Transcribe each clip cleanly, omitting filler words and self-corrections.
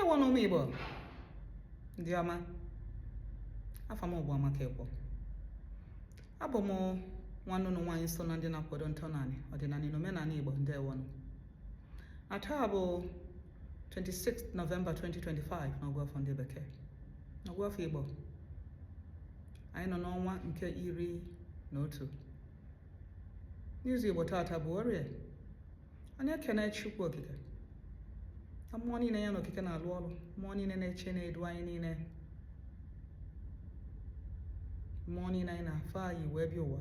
Ndewonụ ụmụ Igbo ndị ọma. Afa m bụ Amaka Ekwo. Abụ m nwanne unu nwaanyị so na ndị na-akwado ntọnanị, ọdịnanị na omenanị Igbo. Ndewonụ. Na taa bụ 26 November 2025 n'ọgụ afọ ndị bekee. N'ọgụ afọ Igbo, anyị nọ n'ọnwa nke 11. N'izu Igbo tata bụ Orie. Anyị ekene Chukwu Okike na mmụọ niile ya na okike na-alụ ọrụ, mmụọ niile na-eche na-edu anyị niile, mmụọ niile anyị na fa yi wee bịa ụwa,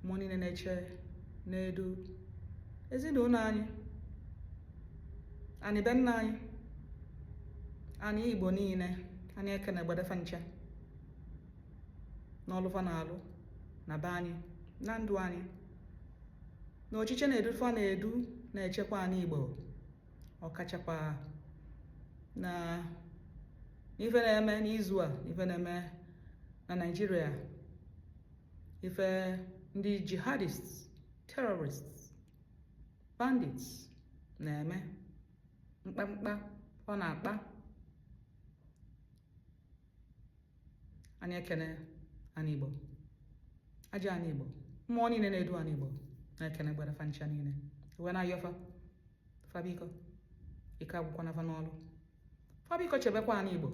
mmụọ niile na-eche na-edu ezinụlọ anyị, anị be nna anyị, anị Igbo niile. Anyị ekene gbede fa ncha n'ọlụ fa na-alụ na be anyị, na ndụ anyị, na ọchịchị na-edu fa na-edu na-echekwa anị Igbo, ọkachakwa na ife na-eme n'izu a, ife na-eme na Naịjirịa, ife ndị jihadists, terrorists, bandits na-eme, mkpamkpa ọ na-akpa. Anyị ekene anị Igbo, aja anị Igbo, mmụọ niile na-edu anị Igbo, na-ekene gbara fa ncha niile, wee na-ayọ fa, fa biko ike agwụkwana fa n'ọlụ, fa biko chebekwa anị Igbo,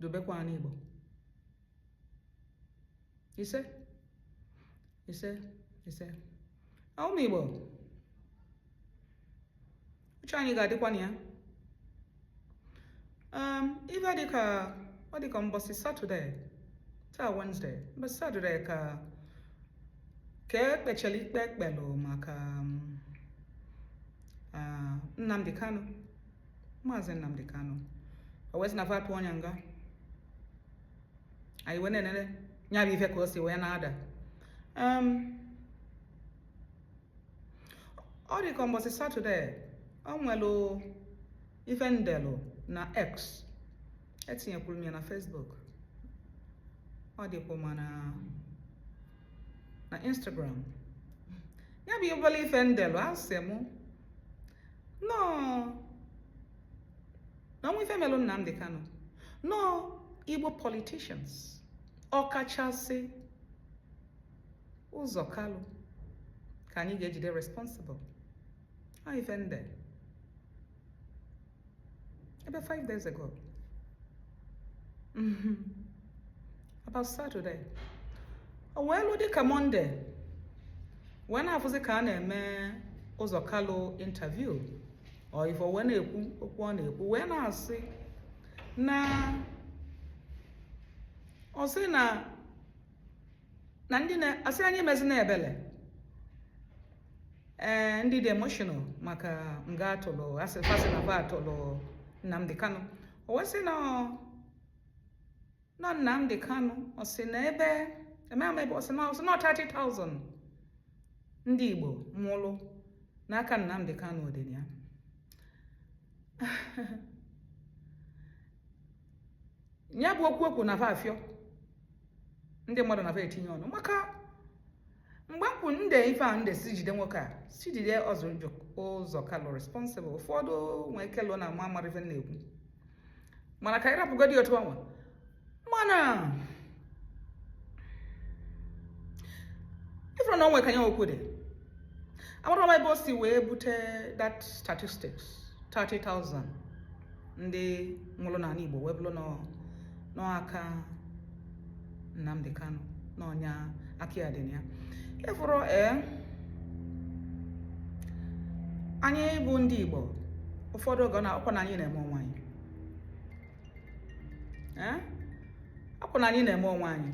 dubekwa anị Igbo. Ise, ise, ise. Ụmụ Igbo, uche anyị ga-adịkwa na ya. Ife dịka ọ dịka mbọsị Satọde, taa Wednesday, mbọsị Satọde ka ka ekpechara ikpe ekpelụ maka Nnamdi Kanu, Maazị Nnamdi Kanu. O wee sị na fa atụọ ya nga. Anyị wee na-enene nya bụ ife ka o si wee na-ada. Ọ dị ka mbọsị Satọde, o nwelụ ife m delụ na X, etinyekwuru m ya na Facebook, ọ dịkwa ma na Instagram. Ya bụ obele ife m delụ, asị mụ nọọ na o nwee ife melụ Nnamdi Kanu, nọọ Igbo politicians, ọkachasị Ụzọ Kalụ, ka anyị ga-ejide responsible. Ọ ife m de ebe 5 days ago, about Saturday. O wee lu dịka Monday, wee na-afụzi ka a na-eme Ụzọ Kalụ interview ọ ife, wee na-ekwu okwu ọ na-ekwu, wee na-asị na ọ sị na na ndị na-asị anyị emezina ebele, ee, ndị dị emotional maka nga atụlụ, asị fa sị na fa atụlụ Nnamdi Kanu. O wee sị na na Nnamdi Kanu, ọ sị na ebe eme ama ebe, ọ sị na 30,000 ndị Igbo nwụrụ n'aka Nnamdi Kanu dị na ya. Ya bụ okwu okwu na fa afịọ ndị mmadụ na fa etinye ọnụ, maka mgbe m kwu nde ife a nde si jide nwoke a, si jide Ụzọ Kalụ responsible, ụfọdụ nwee ike lụọ na ma amara ife na-ekwu, mana ka anyị rapụgodi otu anwa. Mana ifụrụ na o nwe ka ya okwu dị, amara m ebe o si wee bute that statistics, 30,000 ndị nwụrụ n'ala Igbo wee bụrụ n'aka Nnamdi Kanu, na ọnya aka ya dị na ya. Ịfụrụ, ee, anyị bụ ndị Igbo, ụfọdụ oge na ọkwa na anyị na-eme onwe anyị, ee, ọkwa na anyị na-eme onwe anyị,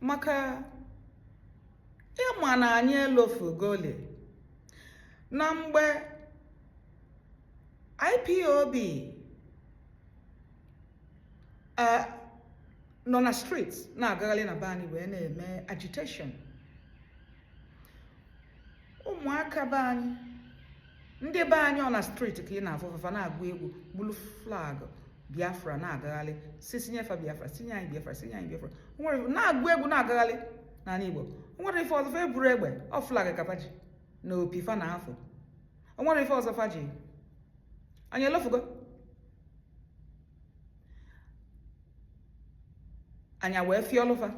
maka ịma na anyị elofugoli na mgbe IPOB nọ na street na-agagharị na be anyị wee na-eme agitation, ụmụaka be anyị, ndị be anyị ọ na street ka ị na-afụ fa na-agụ egwu, bulu flag Biafra na-agagharị, sị sinye fa Biafra, sinye anyị Biafra, sinye anyị Biafra. Na-agụ egwu na-agagharị n'ala Igbo, o nwere ife ọzọ fa eburu egbe, ọ flag ka fa ji. Na opi fa na afọ o nwere ife ọzọ fa ji anyị elofugo. Anya wee fiọlụ fa,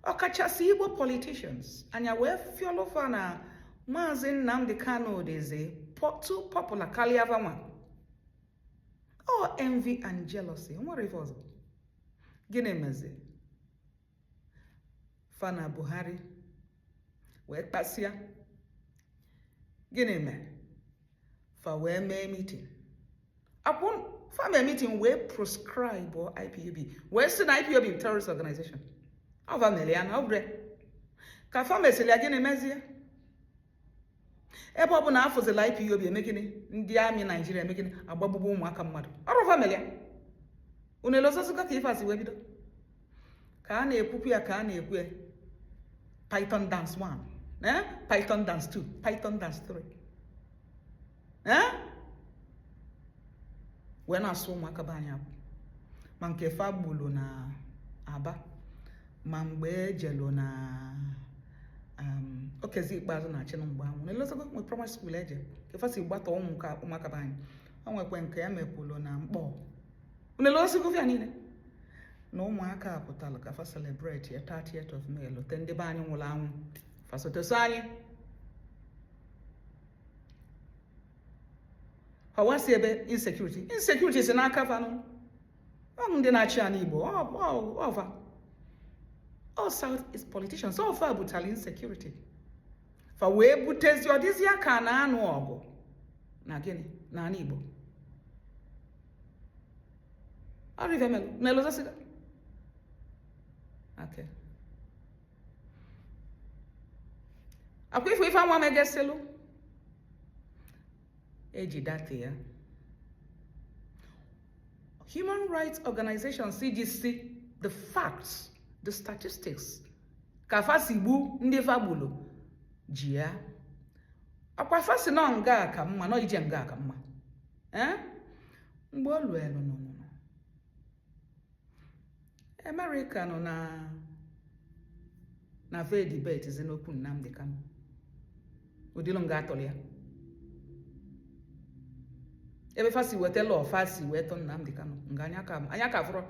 ọkachasị Igbo politicians, anya wee fiọlụ fa na Maazị Nnamdi Kanu dịzi too popular karịa fa nwa. Ọ envy and jealousy, o nwere ife ọzọ. Gịnị mezi? Fa na Buhari wee kpasịa. Gịnị mee? Fa wee mee meeting. Akwụ fa mee meeting wee proscribe IPOB, wee sị na IPOB terrorist organization. Ọ fa mere ya na ọ bụrụ ka fa mesịrị ya. Gịnị mezie? Ebe ọ bụ na afụzila IPOB, eme gịnị? Ndị army Naijiria eme gịnị? Agbagbugbu ụmụaka mmadụ. Ọrụ fa mere ya. Unu elozozikwa ka ife a si wee bido, ka a na-ekwukwu ya, ka a na-ekwu ya. Python dance 1, eh? Python dance 2, Python dance 3, eh? Wee na-asụ ụmụaka be anyị akwụ, ma nke fa gbulu na Aba, ma mgbe ejelu na okezi ikpeazụ na-achị na mgbe anwụ na-elozego nwe primary school eje nke fa si gbata ụmụaka be anyị. O nwekwe nke emekwulu na Mkpọ. Unu elozego ya niile na ụmụaka pụtara ka fa celebrate ya 30th of May, lote ndị be anyị nwụrụ anwụ, fasotoso anyị hawa si ebe insecurity si n'aka fanụ. Ọ ndị na-achị anyị Igbo, ọfa all South East politicians, ọfa butara insecurity. Fa wee butezi ọ dịzi aka na-anụ ọgụ na gịnị na ala Igbo. Ọrụ ife melụ zasiga. Okay, akwa ife ife anwa megesilu eji data ya. Human rights organizations iji si the facts, the statistics, ka fa si gbu ndị fa gbulu ji ya. Akwa fa si nọ nga ka mma, nọ ije nga ka mma. Eh, mgbe o luelu nọ America nọ na ve debate zi n'okwu Nnamdi Kanu, ụdịlụ nga atọrọ ya, ebe fa si weta law, fa si wee tụ Nnamdi Kanu nga. Anya ka fụrọ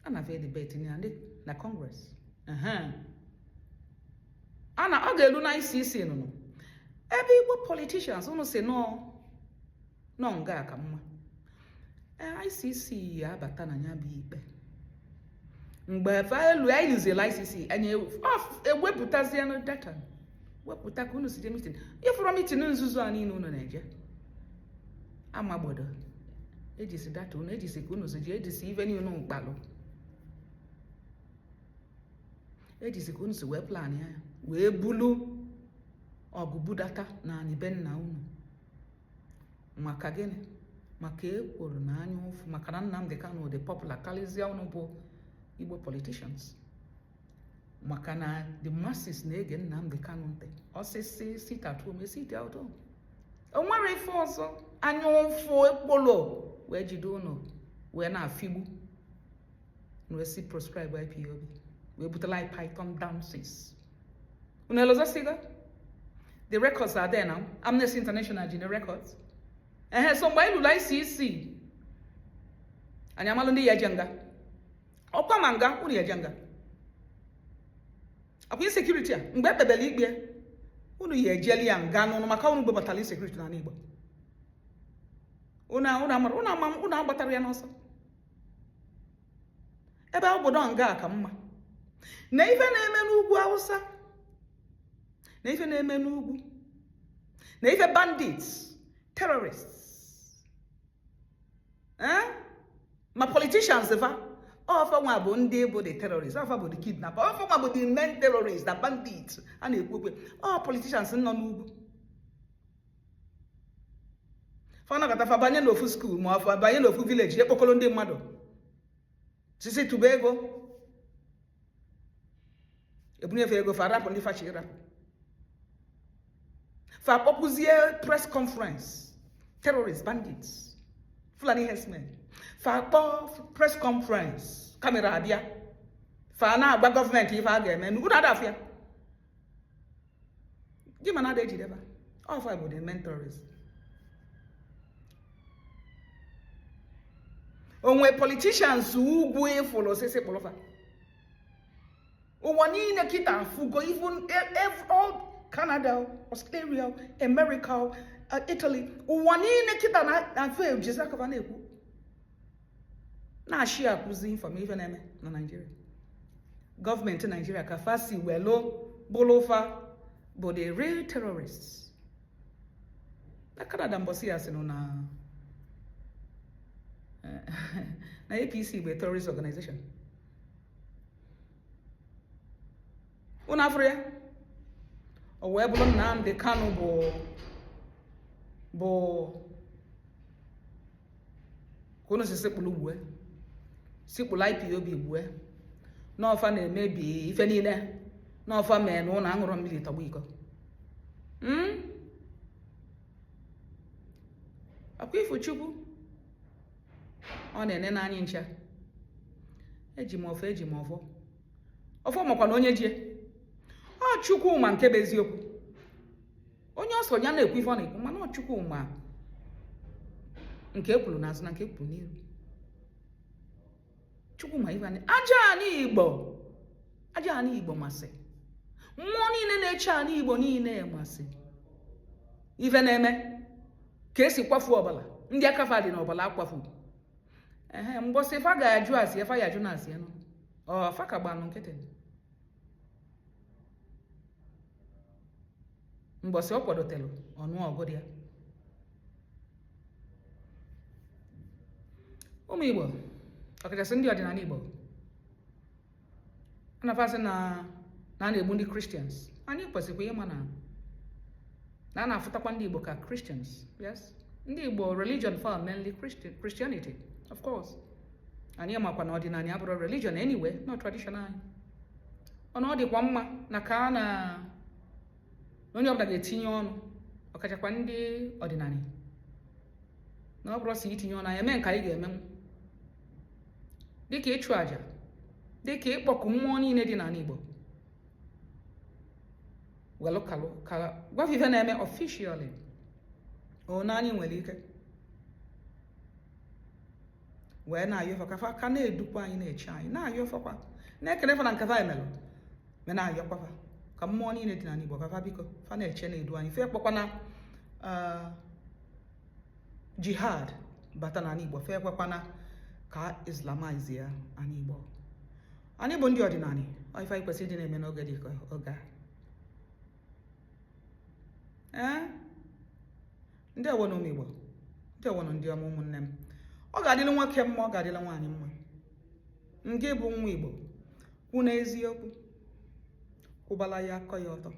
a na ve debate na ndị na Congress a na ọ ga-elu na ICC nụnụ, ebe Igbo politicians unu si nọ nọ nga ka mma. ICC ya abata na ya bụ ikpe. Mgbe elu anyị lụziela ICC, anyị ewepụtazienụ data, wepụta ka unu si je meeting. Ịfụrọ meeting nzuzo a niile unu na-eje amagbodo, ejisi data unu, ejisi ka unu si je, ejisi ife niile mkpalụ, ejisi ka unu si wee plan ya wee bulu ọgụ budata na anị be nna unu. Maka gịnị? Maka ekworo na anya ụfụ, maka na Nnamdi Kanu dị popular karịzịa unu bụ Igbo politicians, maka na the masses na-ege Nnamdi Kanu ntị. Ọsịsị sit at home, sit at home. O nwere ife ọzọ, anya ụfụ ekpolo wee jide unu wee na-afigbu wee si proscribe IPOB, wee butela anyị python dances. Unu elozosigo? The records are there now. Amnesty International ji the records. Ehe, so mgbe anyị lụrụ ICC, anyị amalụ ndị ya eje nga. Ọkwa ma nga unu ya eje nga. Akwa insecurity a, mgbe ekpebere ikpe, unu ya ejeli ya nga n'ụnụ, maka unu gbebatara insecurity n'ala Igbo. Unu amara, unu ama, unu agbatara ya n'ọsọ. Ebe obodo nga ka mma na ife na-eme n'ugwu Hausa, na ife na-eme n'ugwu, na ife bandits, terrorists, eh? Ma politicians fa, ọfa nwa bụ ndị bụ the terrorists, ọfa bụ the kidnapper, ọfa nwa bụ the main terrorists na bandits a na-ekwu okwu. Ọ politicians nọ n'ugwu, fa nọkọta, fa banye n'ofu school ma ọ fa banye n'ofu village, ekpokọrọ ndị mmadụ sisi tụba ego, ebunyefe ego, fa rapụ ndị fachi rapụ, fa kpọpụzie press conference. Terrorists, bandits, Fulani herdsmen, fa kpọọ press conference, camera abịa, fa na-agba gọọmenti ife a ga-eme. Unu adafụ ya. Gị ma na ada ejideba ọ fa bụ the main terrorist. O nwe politicians ugwu ị fụlụ sị sị kpụlụ fa. Ụwa niile kịta afụgo, even all Canada, Australia, America, Italy, ụwa niile kịta na-afụ ejizi aka fa na-ekwu na-achị akụzi information ife na-eme na Nigeria. Gọọmenti Nigeria ka fa si welu bụlụ fa bụ the real terrorists. Na Canada mbọsị ya sị na na APC bụ terrorist organization. Unu afụrọ ya? O wee bụrụ Nnamdi Kanu bụ bụ ka unu si sịkpụrụ gbue, sịkpụrụ IPOB gbue, na ọ fa na-emebi ife niile, na ọ fa mee na ụnụ aṅụrọ mmiri tọgbọ iko. Ọkwa ị fụ Chukwu ọ na-ene n'anyị ncha. Eji m ọfọ, eji m ọfọ, ọfọ makwa na onye jie ọ Chukwu ma nke bụ eziokwu. Onye ọsọ ya na-ekwu ife ọ na-ekwu, mana ọ Chukwu ma nke ekwuru n'azụ na nke ekwuru n'iru. Chukwu ma ife anyị. Aja anị Igbo, aja anị Igbo masị mmụọ niile na-eche anị Igbo niile masị ife na-eme ka esi kwafu ọbala ndị aka fa dị n'ọbala akwafu. Ehe, mbọsị fa ga-ajụ asị, fa ya ajụ na asị nụ ọ fa ka gbanụ nkịtị. Mbọsị ọ kwadotelu ọnụ ọgụ dị ya. Ụmụ Igbo, ọkachasị ndị ọdịnala Igbo, a na-afụ asị na na a na-egbu ndị Christians. Anyị kwesịkwa ịma na na a na-afụtakwa ndị Igbo ka Christians. Yes, ndị Igbo religion fa mainly Christianity, of course. Anyị makwa na ọdịnala abụrọ religion anyway, no tradition anyị. Ọna ọ dịkwa mma na ka a na onye ọbụla ga-etinye ọnụ, ọkachakwa ndị ọdịnala, na ọ bụrụ sị itinye ọnụ anyị eme nke anyị ga-emenwu, dịka ịchụ àjà, dịka ịkpọku mmụọ niile dị n'ala Igbo, welụ kalụ ka gwa fa ife na-eme officially. One anyị nwere ike wee na-ayọ fa ka fa ka na-edukwa anyị, na-eche anyị, na-ayọ fa kwa, na-ekele fa na nke fa emelụ, ma na-ayọkwa fa ka mmụọ niile dị n'ala Igbo ka fa biko fa na-eche na-edu anyị. Fa ekwekwana jihad bata n'ala Igbo, fa ekwekwana ka islamize ya ala Igbo. Anyị bụ ndị ọdịnala, ife anyị kwesịrị ịdị na-eme n'oge dị ka oge a. Ee, ndewonụ ụmụ Igbo, ndewonụ ndị ọma ụmụnne m. Ọ ga-adịrị nwoke mma, ọ ga-adịrị nwaanyị mma. Ngị bụ nwa Igbo, kwu n'eziokwu, kwụbala ya akọ ya ọtọ.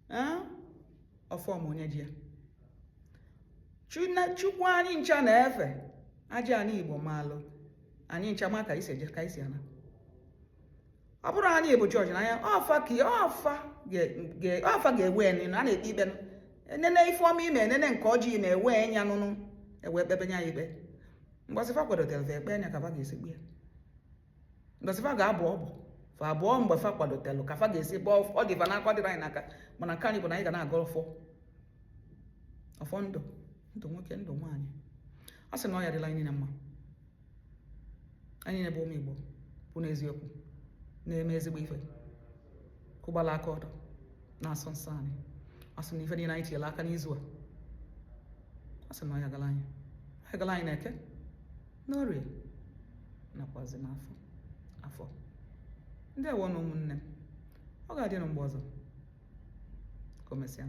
Ee, ọfọ ma onye ji ya. Chukwu anyị ncha na-efe, aja anyị Igbo maalụ anyị ncha ma ka isi eje ka isi ana. Ọ bụrụ anyị bụ judge na anya ọfa ka ọfa ga-ewe nụ a na-ekpe ikpe enene ife ọma ime, enene nke ọjọọ ime, ewe nya nụnụ ewe kpebe nya ikpe. Mbọsị fa kwadotere fa ekpe nya ka fa ga-esi kpe ya. Mbọsị fa ga-abụ ọbụ fa abụọ mgbe fa kwadotelu ka fa ga-esi bụọ. Ọ dị fa n'aka, ọ dịrị anyị n'aka, mana nke anyị bụ na anyị ga na-agọ ọfọ, ọfọ ndụ, ndụ nwoke, ndụ nwaanyị. A sị na ọ ya dịla anyị niile mma. Anyị niile bụ ụmụ Igbo bụ n'eziokwu na-eme ezigbo ife, kwụbala aka ọtọ, na-asọ nsọ anyị. A sị na ife niile anyị tinyere aka n'izu a, a sị na ọ ya gala anyị, ọ ya gala anyị na eke, n'orie, nakwazi n'afọ afọ. Ndewonụ ụmụnne m, ọ ga-adị na mgbe ọzọ. Ka o mesịa.